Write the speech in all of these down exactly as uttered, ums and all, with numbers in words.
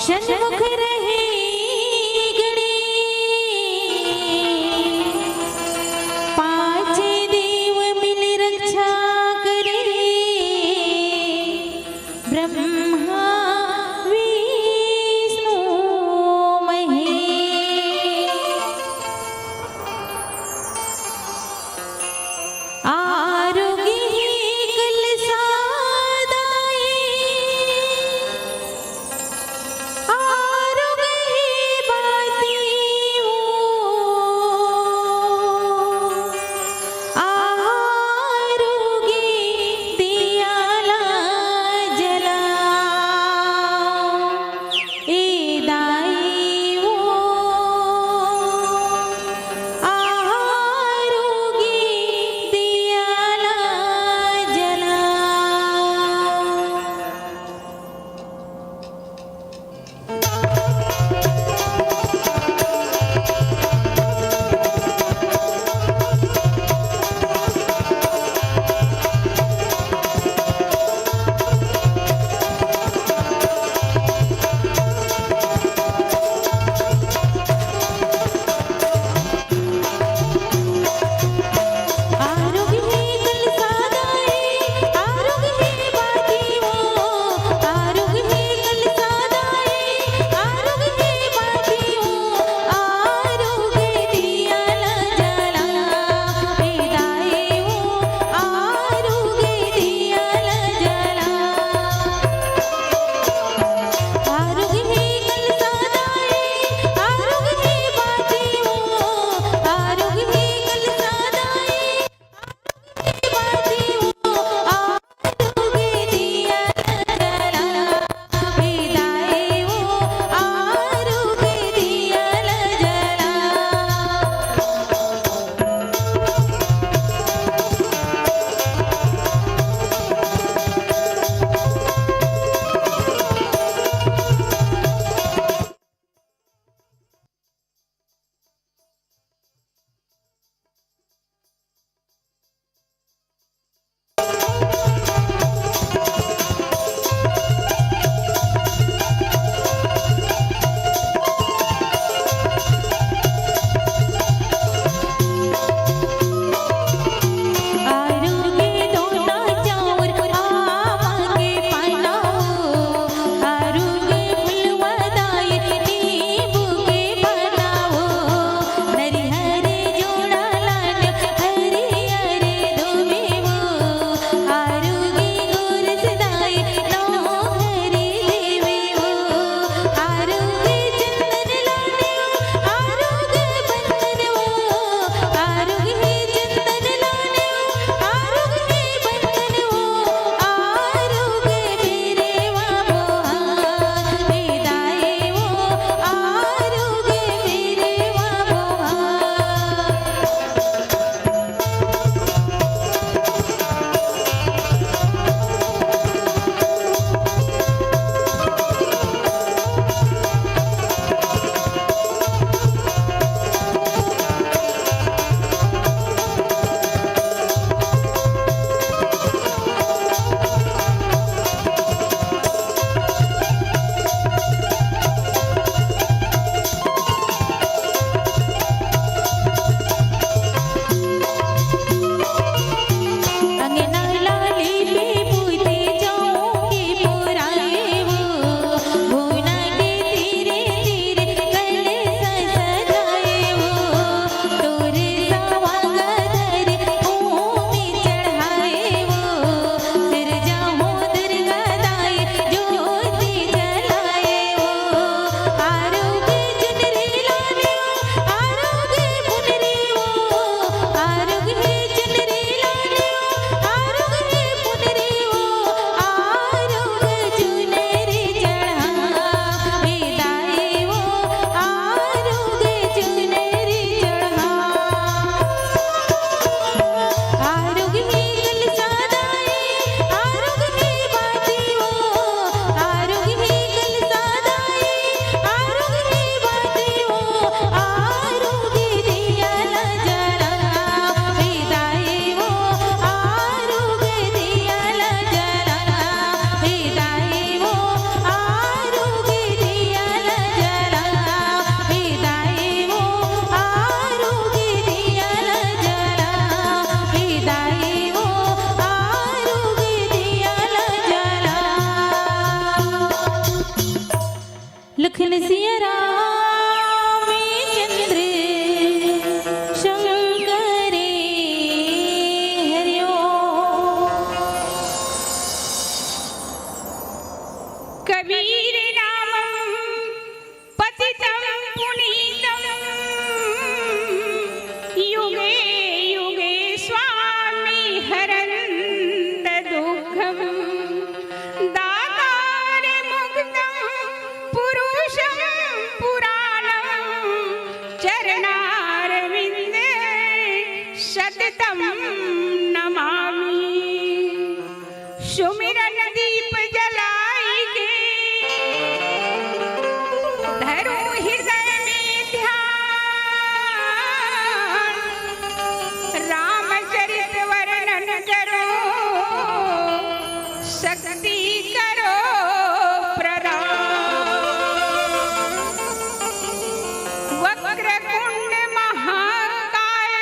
सन्मुख रहे गणेश, पांचे देव मिल रक्षा करे, ब्रह्मा विष्णु महेश। आरोग्य कलसा दाई, आरोग्य बाती वो, आरोग्य दियाला जला। सिया रामचंद्र शंकरे हरिओ। कबीर नामं पतितं पुनीतं युगे युगे स्वामी हरन्त दुःखं दातार मुक्तं पुरुषं पुराणं चरणारविंद सततं नमामि। सुमिरन दीप जलाय के धरहूँ हृदय में ध्यान। रामचरित वर्णन करो शक्ति करो प्रदान। वक्रतुंड महाकाय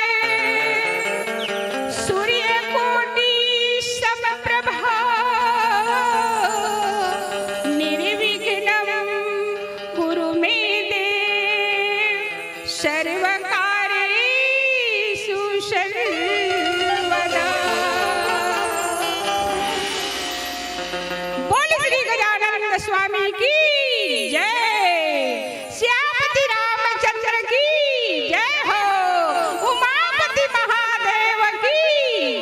सूर्यकोटि समप्रभा। निर्विघ्नं कुरु मे देव सर्वकार्येषु सर्वदा। बोल श्री गजानंद स्वामी की जय, श्यामति रामचंद्र की जय हो, उमापति महादेव की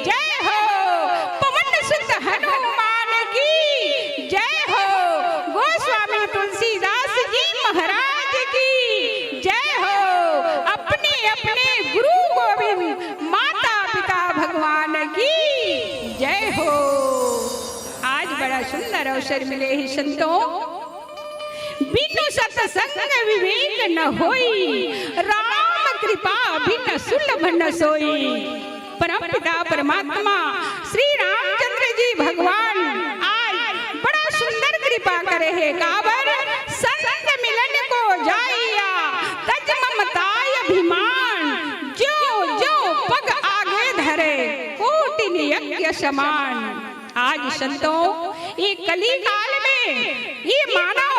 जय हो, पवन सुत हनुमान की जय हो, गोस्वामी तुलसीदास जी महाराज की जय हो, अपने अपने गुरु गोविंद माता पिता भगवान की जय हो। आज बड़ा सुंदर अवसर मिले हे संतों। बिनु सत्संग विवेक न होई, राम कृपा बिन सुलभ न सोई। परम पिता परमात्मा श्री रामचंद्र जी भगवान आज बड़ा सुंदर कृपा करे हे। काबर? संत मिलन को जाइया तज ममताय अभिमान, जो जो पग आगे धरे कोटिन यज्ञ समान। आज संतों, ये कली काल में ये मानव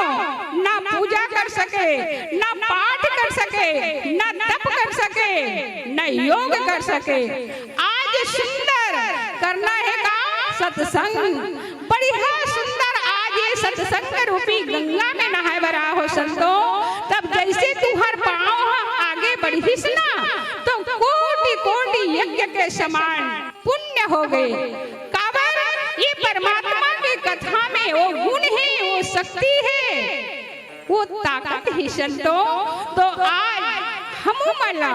ना पूजा कर सके, ना पाठ कर सके, ना तप कर सके, ना योग कर सके। आज सुंदर करना हे का? सत्संग। बढ़िया सुंदर आज ये सत्संग रूपी गंगा में नहाए बर आहो संतों। तब जैसे तुहर पाँव ह आगे बढ़िस ना, तो कोटि कोटि यज्ञ के समान पुण्य हो गए। काबर? ये परमात्मा के कथा में वो गुण हे, वो शक्ति हे, वो ताकत हे संतों। तो आज हमू मन ला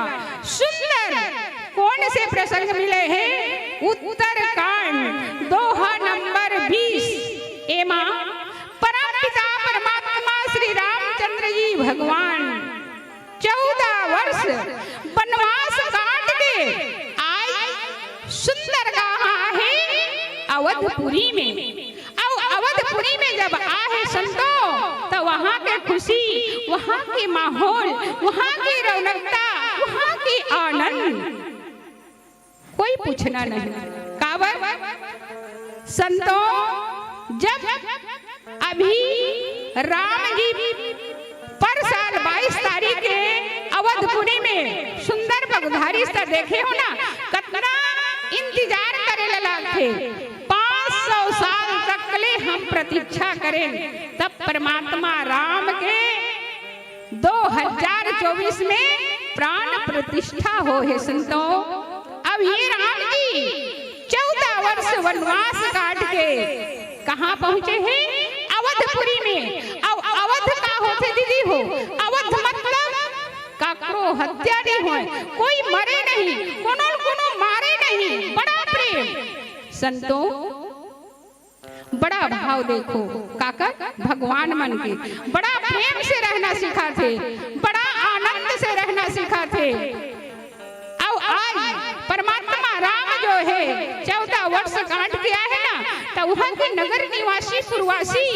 सुंदर कौन से प्रसंग मिले हे? उत्तरकांड दोहा नंबर बीस। एमा परम पिता परमात्मा श्री रामचंद्र जी भगवान चौदह वर्ष वनवास काट के आए सुंदर कहाँ हे? अवधपुरी में। अउ अवधपुरी में जब आहे संतो, त वहाँ के खुशी, वहाँ के माहौल, वहाँ की रौनकता, वहाँ की आनंद, कोई पूछना नहीं। काबर? संतो, जब अभी राम जी पर साल बाईस तारीख के अवधपुरी में सुंदर पगधारी से देखे हो ना, कतना इंतजार करे ला लागथे। पाँच सौ साल तक ले हम प्रतीक्षा करें, तब परमात्मा राम के दो हजार चौबीस में प्राण प्रतिष्ठा हो हे संतो। अब ये राम जी चौदह वर्ष वनवास काट के कहाँ पहुँचे हे? अवधपुरी में। अब अवध का होथे दीदी हो? अवध मतलब काकरो हत्या नहीं होय, कोई मरे नहीं, कोनो कोनो मारे नहीं। बड़ा प्रेम संतो, बड़ा भाव देखो काकर भगवान मन के, बड़ा प्रेम से रहना सिखाथे, बड़ा आनंद से रहना सिखाथे। अउ आज परमात्मा राम जो हे चौदह वर्ष काट के आहे ना, त उहाँ के नगर निवासी पुरवासी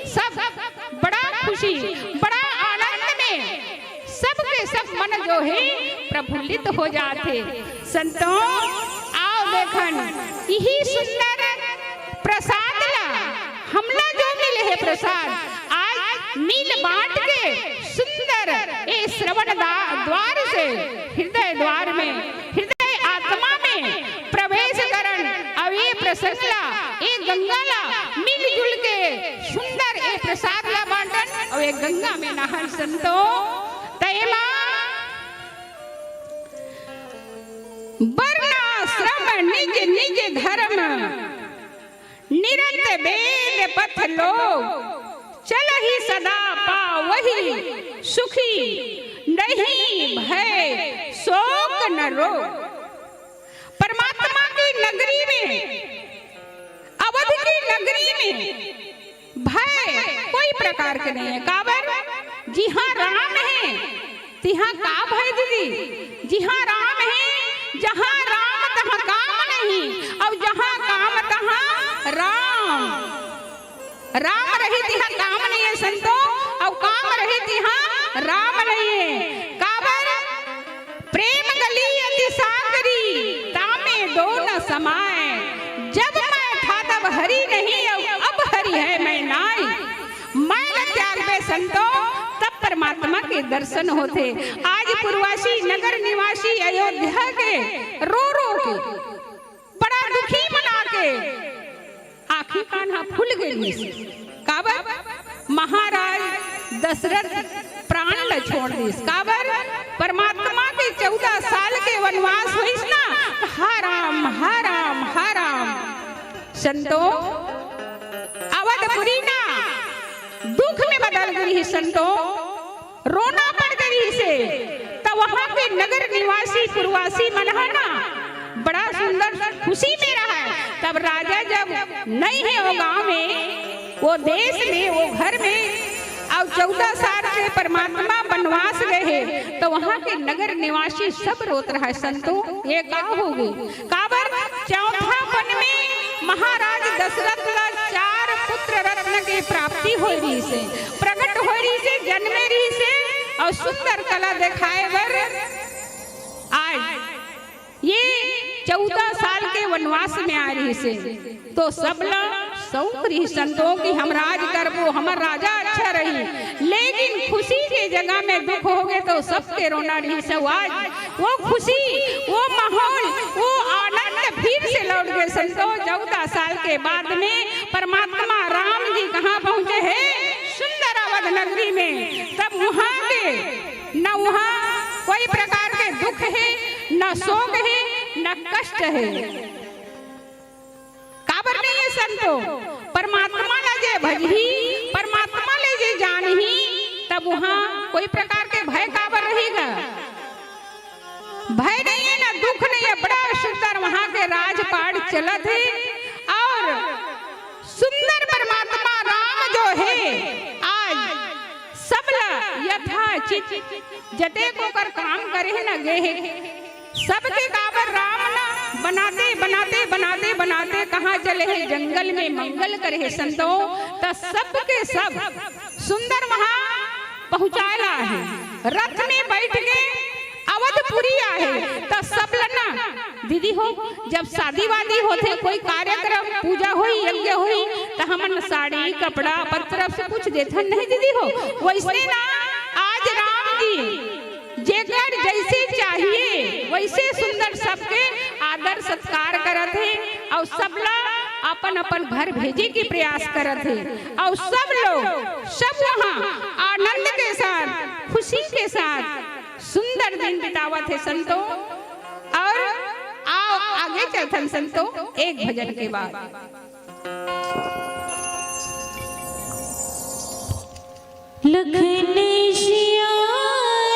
सब बड़ा खुशी, बड़ा आनंद में सबके सब मन जो हे प्रफुल्लित हो जाथे। संतो, आओ देखन, इही सुंदर प्रसाद ला, हमला जो मिले हे प्रसाद, आज मिल बांट के श्रवण दा-, द्वार से, हृदय द्वार में, हृदय आत्मा में प्रवेश करन। अउ ये प्रसंग ला, ये गंगा ला मिलजुल के सुंदर ये प्रसाद ला बांटन अउ ये गंगा में नहान संतो। त एमा वर्ण आश्रम निज निज धर्म, निरत वेद पथ लोग, चलहि सदा पावहि सुखी, नहीं भय शोक न रोग। परमात्मा की नगरी में, अवध की नगरी में भय कोई प्रकार के नहीं है। काबर? जिहाँ राम है, तिहाँ का भय दीदी? जिहाँ राम है, जहाँ राम, तहाँ काम नहीं, अउ जहाँ काम, तहाँ राम। राम रही, तिहाँ काम नहीं है संतो, अउ काम रही, तिहाँ राम नहीं है। काबर? प्रेम गली अति सांकरी, तामे दो न समाए। जब मैं था तब हरि नहीं, अब, अब हरि है मैं नाई। मैं ल त्यागबे संतो, तब परमात्मा के दर्शन होथे। आज पुरवासी, नगर निवासी अयोध्या के रो रो के, बड़ा दुखी मना के आँखी कान ह फूल गे रिहिस। काबर? महाराज दशरथ प्राण ल छोड़ दिस। काबर? परमात्मा के चौदह साल के वनवास होइस ना, हा राम, हा राम, हा राम। संतो, अवधपुरी ना दुख में बदल गे रिहिस संतो। रोना पड़ गे रिहिसे। त वहाँ के नगर निवासी पुरवासी मन ह ना बड़ा सुंदर खुशी में रहय। तब राजा जब नहीं है वो गांव में, वो देश में, वो घर में, अउ चौदह साल के परमात्मा वनवास गए हे, त वहाँ के नगर निवासी सब रोत रहय संतो, ये का होगे? काबर? चौथा वन में महाराज दशरथ ला चार पुत्र रत्न के प्राप्ति होय रिहिसे, प्रकट होय रिहिसे, जनमे रिहिसे अउ सुंदर कला देखाय बर आज ये चौदह साल के वनवास में आय रिहिसे। तो सब ला शौक रिहिस संतो कि हम राज करबो, हमर राजा अच्छा रही, लेकिन खुशी के जगह में दुख होगे तो सबके रोना रिहिस। आज वो खुशी, वो माहौल, वो आनंद फिर से लौट गे संतो। चौदह साल के बाद में परमात्मा राम जी कहाँ पहुँचे हे? सुंदर अवध नगरी में। तब वहाँ के न वहाँ कोई प्रकार के दुख हे, न शोक हे, न कष्ट हे। काबर नहीं हे संतो? परमात्मा ला जे भजही, परमात्मा ले जे जानही, तब वहाँ कोई प्रकार के भय काबर रही गा? भय नहीं हे ना, दुख नहीं हे, बड़ा सुंदर वहाँ के राजपाट चलत हे। अउ सुंदर परमात्मा राम जो हे, आज सब ला यथाचित जतेक ओकर काम करे हे ना गे हे, सबके काबर राम ना बनाते, बनाते, बनाते, बनाते कहाँ चले हे? जंगल में मंगल करे हे संतो। त सबके सब सुंदर वहाँ पहुँचाय ला हे, रथ में बैठ के अवधपुरी आहे, त सब ल ना दीदी हो, जब शादी वादी होथे, कोई कार्यक्रम, पूजा होई, यज्ञ होई, त हमन साड़ी, कपड़ा, पत्र सब कुछ देथन नहीं दीदी हो। वैसने ना आज राम जी जेकर जैसे चाहिए वैसे सुंदर सबके आदर सत्कार करत हे अउ सब ला अपन अपन घर भेजे के प्रयास करत हे अउ सब लोग सब वहाँ आनंद के साथ, खुशी के साथ सुंदर दिन बितावत हे संतो। अउ आओ आगे चलथन संतो एक भजन के बाद। लखन सिया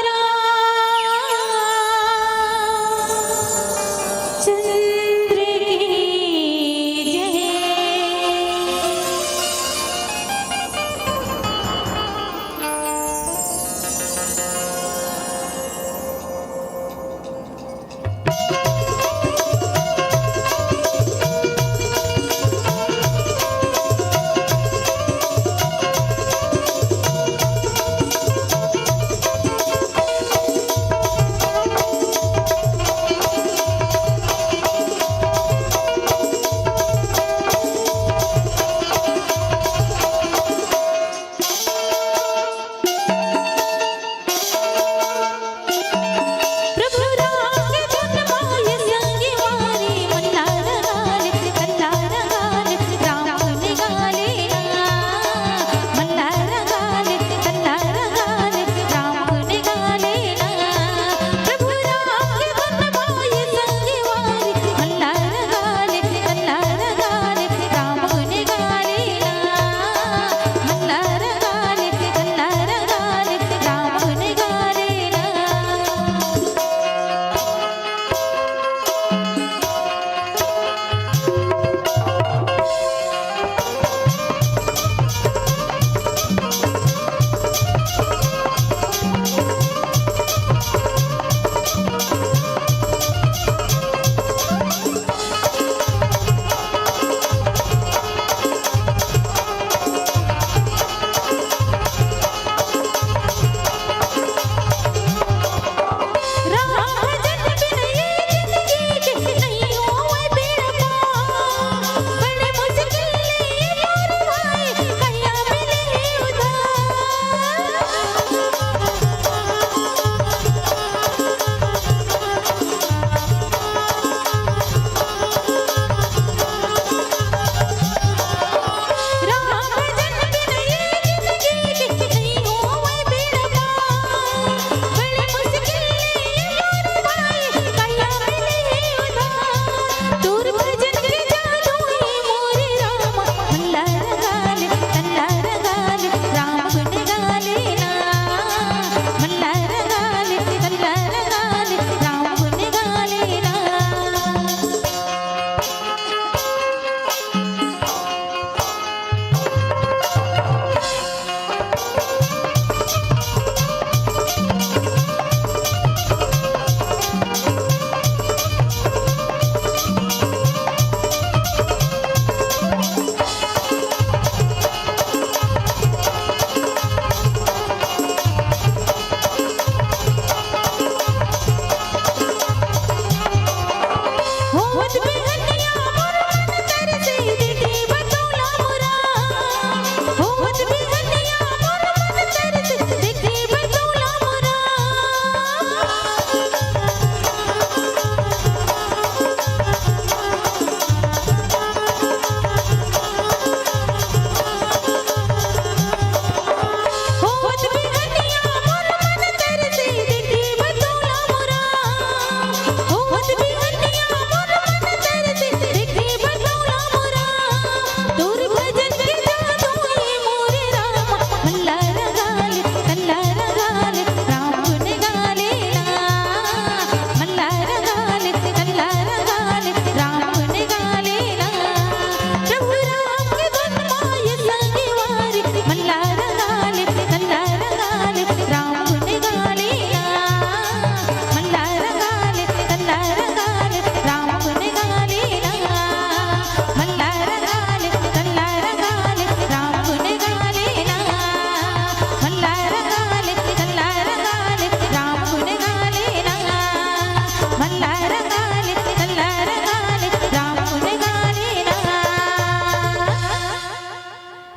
राम चंद्र की जय।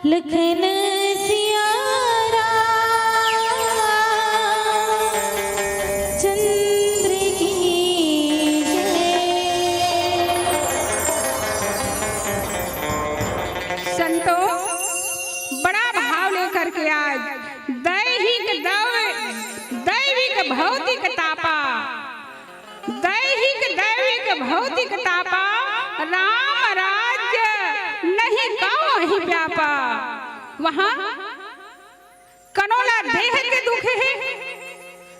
लखन सिया राम चंद्र की जय। संतों, बड़ा भाव लेकर के आज दैहिक दव-, दैविक भौतिक तापा, दैहिक दैविक भौतिक तापा, राम राज्य नहीं काहू व्यापा। वहाँ कोनो ला देह के दुख हे,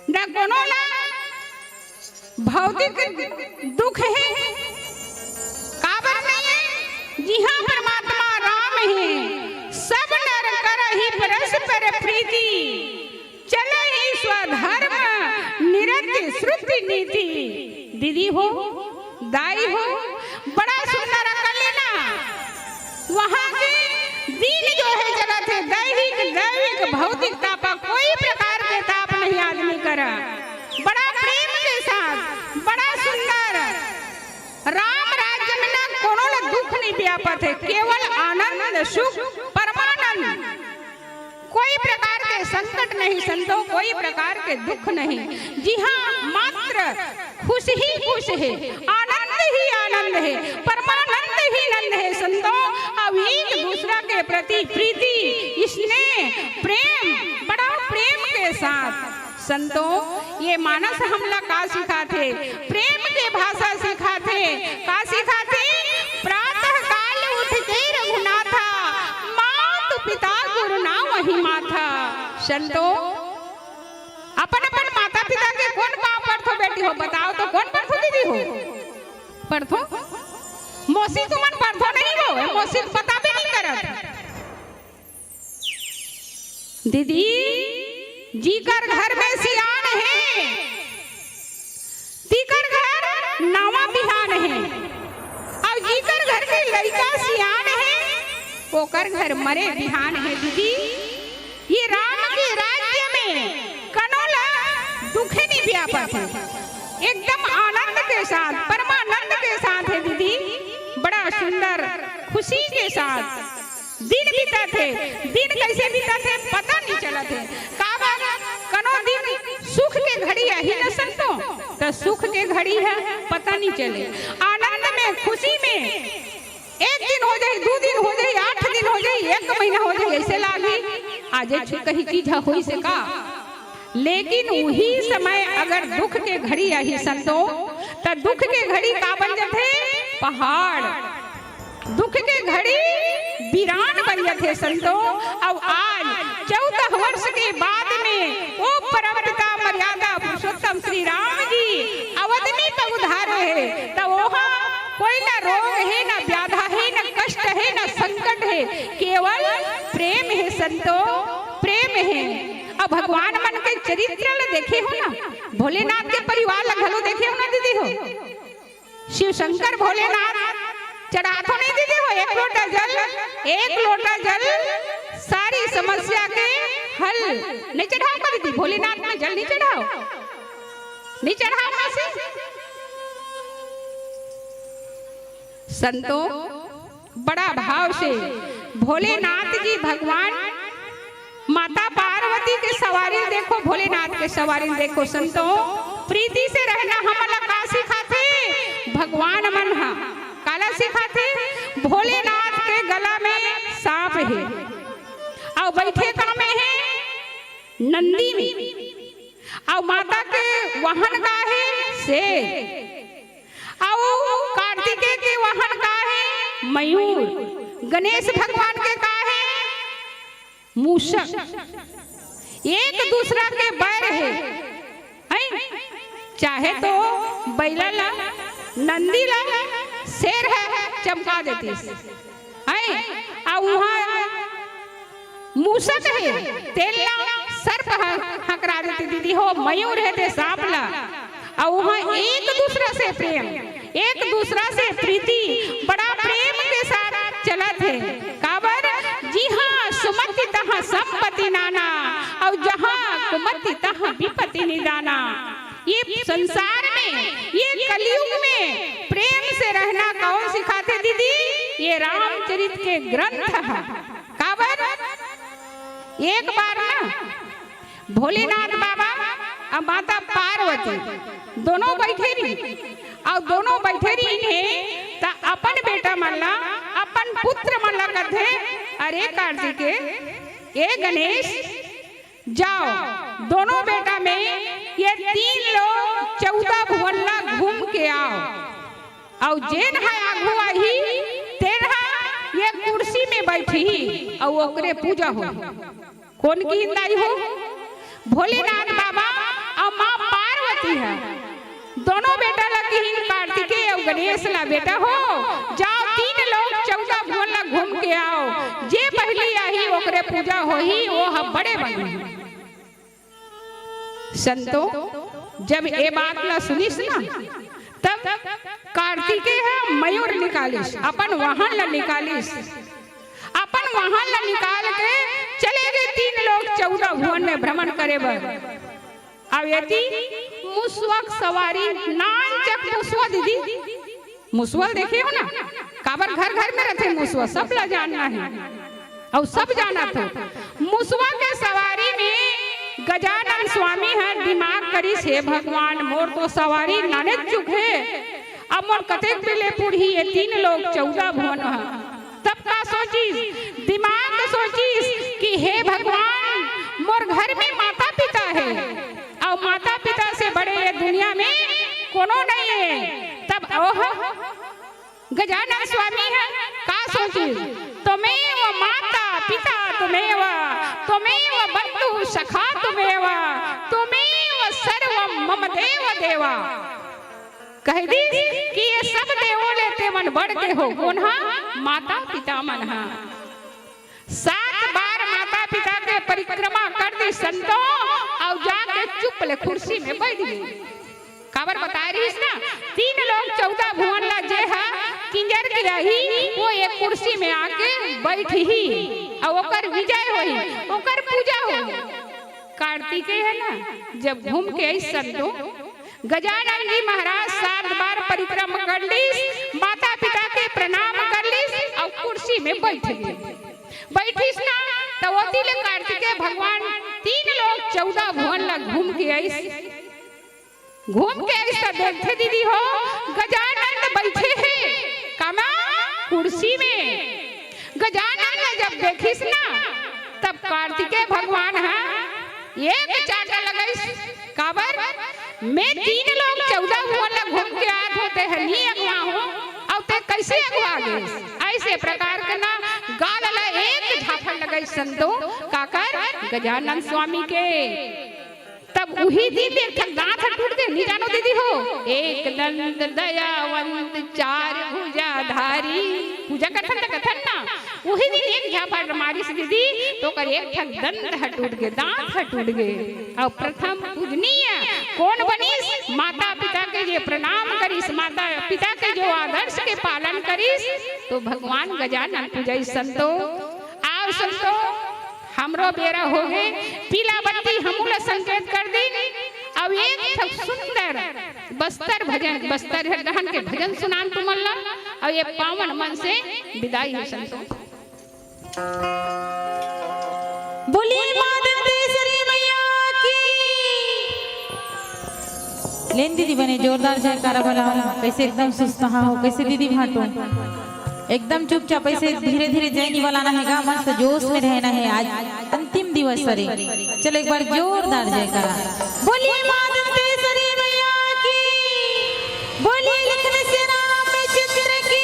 न कोनो ला भौतिक दुख हे। काबर नहीं हे? जिहाँ परमात्मा राम हे, सब नर करही परस्पर प्रीति। चलहि स्वधर्म निरत श्रुति नीति। दीदी हो, दाई हो, बड़ा सुंदर अकल हे ना। वहाँ के दिन जो हे जगत हे, दैहिक, दैविक, भौतिक तापा, कोई प्रकार के ताप नहीं आदमी करा। बड़ा प्रेम के साथ, बड़ा सुंदर। राम राज्य में ना कोनो ला दुख नहीं व्यापत हे, केवल आनंद, सुख, परमानंद। कोई प्रकार के संकट नहीं संतों, कोई प्रकार के दुख नहीं। जिहाँ मात्र खुश ही खुश हे, आनंद ही आनंद हे, परमानंद ही नंद हे संतों। अब एक दूसरा के प्रति प्रीति, स्नेह, प्रेम, बड़ा प्रेम के साथ संतों, ये मानस हमला का सिखाथे? प्रेम के भाषा सिखाथे। का सिखाथे? प्रातः काल उठ के रघुनाथा, मात पिता गुरु नावहि माथा। संतों, अपन अपन माता पिता के कोन पाँव पड़थो बेटी हो? बताओ तो, कोन पड़थो दीदी हो? पड़थो? मौसी तुमन पड़थो नहीं हो? ए मौसी तो पता भी नहीं करत। दीदी, जीकर घर में सियान हे, तीकर घर नवा बिहान हे, अउ जीकर घर के लइका सियान हे, ओकर घर मरे बिहान हे। दीदी, ये राम के राज्य में कनो ला दुखे नहीं व्यापत हे, एकदम आनंद के साथ, परमानंद के साथ हे दीदी, बड़ा सुंदर खुशी के साथ दिन बीतत हे। दिन कइसे बीतत हे, पता नहीं चलत हे। काबर, कनो दिन सुख के घड़ी आही न संतो, त सुख के घड़ी ह पता नहीं चले। आनंद में, खुशी में एक दिन हो जाही, दू दिन हो जाही, आठ दिन हो जाही, एक महीना हो जाही, अइसे लागही, आज ए कही चीज ह होइस हे का। लेकिन उही समय अगर दुख के घड़ी आही संतो, त दुख के घड़ी का बन जाथे? पहाड़। दुख के घड़ी बीरान बन जाथे संतो। अउ आज चौदह वर्ष के बाद में ओ परमपिता मर्यादा पुरुषोत्तम श्री राम जी अवध में पगुधारे हे, त ओहा कोई ना रोग हे, ना व्याधा हे, ना कष्ट हे, ना संकट हे, केवल प्रेम हे संतो, प्रेम हे। अब भगवान मन के चरित्र ल देखे हो ना, भोलेनाथ के परिवार ल घलो देखे हो ना दीदी हो। शिव शंकर भोलेनाथ चढ़ाथो नहीं दीदी हो, एक लोटा जल, एक लोटा जल सारी समस्या के हल। नहीं चढ़ाओ का दीदी, भोलेनाथ में जल नहीं चढ़ाओ, नहीं चढ़ाओ मासी। संतो, बड़ा भाव से भोलेनाथ जी भगवान, माता पार्वती के सवारी देखो, भोलेनाथ के सवारी देखो। संतो, प्रीति से रहना हमन ला का सिखाथे? भगवान मन ह काला सिखाथे? भोलेनाथ के गला में सांप हे, अउ बइठे का में हे? नंदी में। अउ माता के वाहन का हे? शेर। अउ कार्तिकेय के वाहन का हे? मयूर। गणेश भगवान के का हे? मूषक। एक दूसरा के बैर हे, हैं? चाहे तो बइला ला, नंदी ला शेर ह चमका देतिस, हैं? अउ उहाँ मूसक हे, तेन ला सर्प ह-, हकरा देतिस दीदी हो, मयूर हे ते सांप ला। अउ उहाँ एक दूसरा से प्रेम, एक दूसरा से प्रीति, बड़ा प्रेम के साथ चलत हे। काबर? जिहाँ सुमति तहाँ संपत्ति नाना, अउ जहाँ कुमति तहाँ विपत्ति निदाना। ये संसार में, ये कलयुग में प्रेम से रहना कौन सिखाथे दीदी? ये रामचरित के ग्रंथ ह। काबर? एक बार ना भोलेनाथ बाबा अउ माता पार्वती दोनों बइठे रहिन, अउ दोनों बइठे रहिन हे, त अपन बेटा मन ला, अपन पुत्र मन ला कथे, "अरे कार्तिकेय, ए गणेश, जाव, दोनों बेटा में ये तीन लोक चौदह भुवन ला घूम के आव, अउ जेन ह आघू आही, तेन ह ये कुर्सी में बइठही, अउ ओकरे पूजा होही।" कोन किहिन दाई हो? भोलेनाथ बाबा अउ माँ पार्वती ह। दोनों बेटा ला किहिन, कार्तिकेय अउ गणेश ला, "बेटा हो, जाव, तीन लोक चौदह भुवन ला घूम के आव, जे पहिली आही ओकरे पूजा होही, ओ ह बड़े बनही।" संतो, जब ए बात ला सुनिस ना, तब कार्तिकेय ह मयूर निकालिस, अपन वाहन ला निकालिस, अपन वाहन ला निकाल के चले गे तीन लोक चौदह भुवन में भ्रमण करे बर। अउ एती मुसवा के सवारी, नानचक मुसवा दीदी, मुसवा ल देखे हो ना, काबर घर घर में रथे मुसवा, सब ला जानना हे अउ सब जानत हो। मुसवा के सवारी में गजानन स्वामी ह दिमाग करिस, "हे भगवान, मोर तो सवारी नाने चुक हे, अब मोर कतेक बेले पुरही ये तीन लोक चौदह भुवन ह।" तब का सोचिस? दिमाग सोचिस कि "हे भगवान, मोर घर में माता पिता हे, अउ माता पिता से बड़े ये दुनिया में कोनो नइ हे।" तब ओह गजानन स्वामी ह का सोचिस? "त्वमेव माता पिता त्वमेव, त्वमेव बंधु सखा त्वमेव, त्वमेव सर्वम मम देव देवा।" कहि दिस कि ये सब देवों ले तेमन बढ़ के हो। कोन ह? माता पिता मन ह। सात बार माता पिता के परिक्रमा कर दिस संतो, अउ जाके चुप ले कुर्सी में बइठ गे। काबर बताय रिहिस ना, तीन लोक चौदह भुवन ला जे ह किंजर के आही, ओ एक कुर्सी में आके बइठही, अउ ओकर विजय होही, ओकर पूजा होही। कार्तिकेय ह ना, जब घूम के आइस संतो, गजानन जी महाराज सात बार परिक्रमा कर लिस, माता पिता के प्रणाम कर लिस अउ कुर्सी में बइठ गे। बइठिस ना, त ओती ले कार्तिकेय भगवान तीन लोक चौदह भुवन ला घूम के आइस। घूम के आइस त देखथे दीदी हो, गजानन बइठे हे। कामा? कुर्सी में। गजानन ला जब देखिस ना, तब कार्तिकेय भगवान ह एक चाटा लगाइस। काबर? "मैं तीन लोक चौदह भुवन ला घूम के आत हों, तें ह नी अगवा हों, अउ तें कइसे अगवा गेस?" अइसे प्रकार के ना गाल ला एक झापड़ लगाइस संतो। काकर? गजानन स्वामी के। तब उही दिन एक ठन दांत ह टूट गे, नी जानो दीदी हो, एक दंत दयावंत चार भुजाधारी। पूजा करथन त कथन ना, उही दिन एक झापड़ मारिस दीदी, त ओकर एक ठन दंत ह टूट गे, दांत ह टूट गे। अउ प्रथम पूजनीय कोन बनिस? माता पिता के जे प्रणाम करिस, माता पिता के जो आदर्श के पालन करिस, त भगवान गजानन पूजाइस संतो। अउ संतो, हमरो बेरा होगे, पीला बत्ती हमू ला संकेत कर दिन। अउ एक ठक सुंदर बस्तर भजन, बस्तर डहन के भजन सुनान तुमन ला, अउ ये पावन मन से बिदाई हे संतो। बोलिए माँ दंतेश्वरी मैया की। लेन दीदी बने जोरदार जयकारा बोला हो। कइसे एकदम सुस्त हा हो, कइसे दीदी भांटो? एकदम चुपचाप, अइसे धीरे धीरे जय नी बोलाना हे गा, मस्त जोश में रहना हे। आज अंतिम दिवस हरे। चलो एक बार जोरदार जयकारा। बोलिए माँ दंतेश्वरी मैया की, बोलिए लखन श्री रामचंद्र की।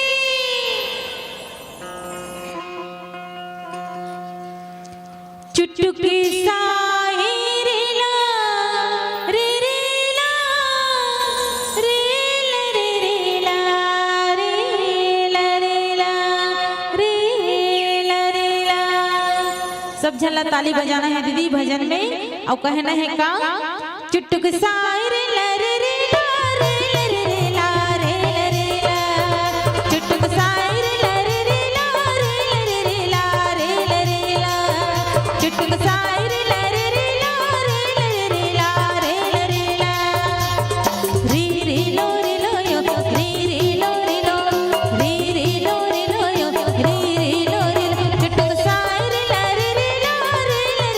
चुटुक साहिर ला, रे रे ला, रे ला, रे रे ला, रे ला, रे ला, रे ला, रे ला। सब झन ला ताली बजाना हे दीदी भजन में, अउ कहना हे का? चुटुक साहिर ला, रे रे ला, रे ला, रे ला, रे ला, रे ला। चुटुक साहिर ला, रे रे ला, रे ला, रे ला, रे ला, रे ला। चुटुक साहिर ला, रे रे ला, रे ला, रे ला, रे ला, रे ला। री री लो री लो यो, री री लो री लो, री री लो री लो यो, री री लो री लो। चुटुक साहिर ला, रे रे ला, रे ला,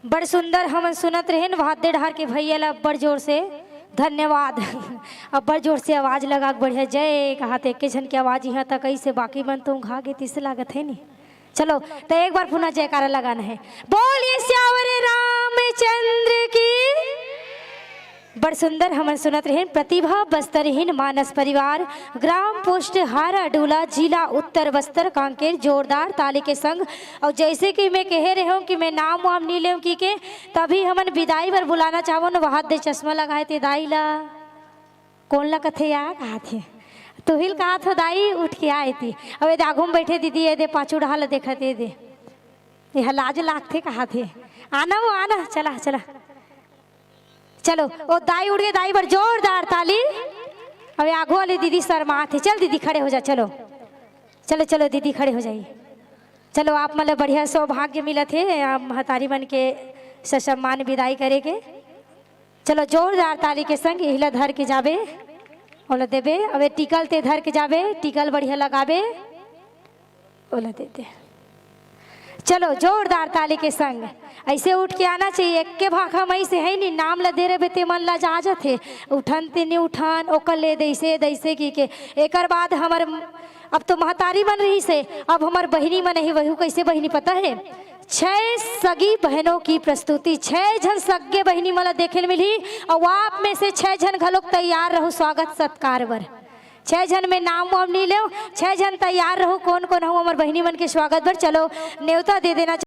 बड़ सुंदर हमन सुनत रहेन, वहादे डहार के भैया ला अब्बड़ जोर से धन्यवाद। अब्बड़ जोर से आवाज लगा के बढ़िया जय कहा थे। एके झन के आवाज इहाँ तक ऐसे, बाकी मन तो घा गे तिस लागत हे नी। चलो, तो एक बार पुनः जयकारा लगाना है। बोलिए सियावर रामचंद्र की। बड़ सुंदर हमन सुनत रहेन, प्रतिभा बस्तरहीन मानस परिवार, ग्राम पोस्ट हाराडोला, जिला उत्तर बस्तर कांकेर। जोरदार ताली के संग। और जैसे कि मैं कहे रहे हूँ कि मैं नाम वाम नहीं लेव की के, तभी हमन विदाई बर बुलाना चाहबो न। वहादे चश्मा लगाए ते दाई ला, कौन ला कथे यार कहा थे, तुहिल कहा थो दाई, उठ के आए ती। अब ये दे आगू में बैठे दीदी, ये दे पाछू डहा ला देखत, ये दे, ये लाज लागथे कहा थे। आना वो आना, चला चला। चलो, ओ दाई उठ गे, दाई बर जोरदार ताली। अबे आगू वाली दीदी शर्मात हे। चल दीदी खड़े हो जा, चलो। चलो, चलो दीदी खड़े हो जाइए। चलो, आप मन ल बढ़िया सौभाग्य मिलत हे, आप महतारी मन के ससम्मान विदाई करे के। चलो, जोरदार ताली के संग इहिला धर के जाबे, ओला देबे। अबे टिकल ते धर के जाबे, टिकल बढ़िया लगाबे। ओला दे दे। चलो, जोरदार ताली के संग ऐसे उठ के आना चाहिए। एक्के भाखा मई से है नी, नाम ला दे रहे ते मन ला जा जाथे, उठन ते नी उठन, ओकर ले दैसे दैसे की के। एकर बाद हमर, अब तो महतारी मन रही से, अब हमर बहिनी मन ही, वहू कैसे बहिनी पता है, छह सगी बहनों की प्रस्तुति, छह झन सगे बहिनी मन ला देखे ल मिलही। और आप में से छह झन घलोक तैयार रहो स्वागत सत्कार बर। छह झन में नाम वाम नहीं लेव, छह झन तैयार रहो। कौन कौन हो हमर बहिनी मन के स्वागत बर? चलो, नेवता दे देना।